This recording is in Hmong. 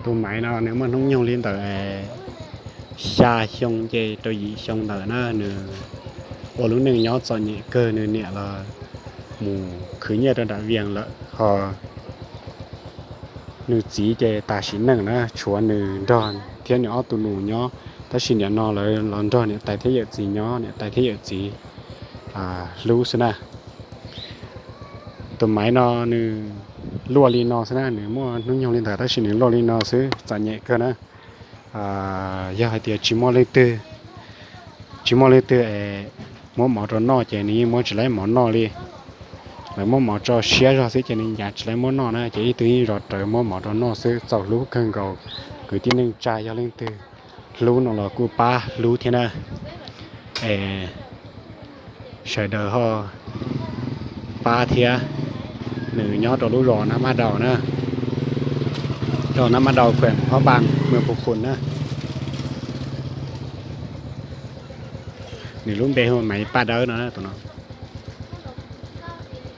Tus Maiv no nws muaj hnub nyoog li ntawm xya xyoo ces rau yim xyoo ntawm na, nws ua lub neej nyob txom nyem kawg, nws niam los mus khwv nyiaj rau nram Vias lawm, ho nws txiv ces tas sim neej na, tshuav nws nrog thiab nws ob tug nus nyob, tab sis nim no lawv los nrog niam tais thiab yawm txiv nyob, niam tais thiab yawm txiv hlub xwb na. Tus Maiv no nws luaj li no xwb na, nws muaj hnub nyoog li ntawd tab sis nws luaj li no xwb, txom nyem kawg na. Yog hais tias tsis muaj leej twg, tsis muaj leej twg es muab mov rau noj ces nws yeej muab tsis laib mov noj li. Lawv muab mov tso siab zog xwb ces nws ncav tsis laib muab noj na, ces ib tug yeej zov rawv muab mov rau noj xwb, txaus hlub kawg nkaus. Kwv tij neej tsa yog leej twg hlub no los kuj pab hlub thiab na. Es sawv daws ho pab thiab. Nws nyob rau lub zos Nab Mab Dau na, rau Nab Mab Dau, khuem Hab Npas, mws Phu Khun na. Nws lub npe hu Maiv Paj Dawb no na, tus no.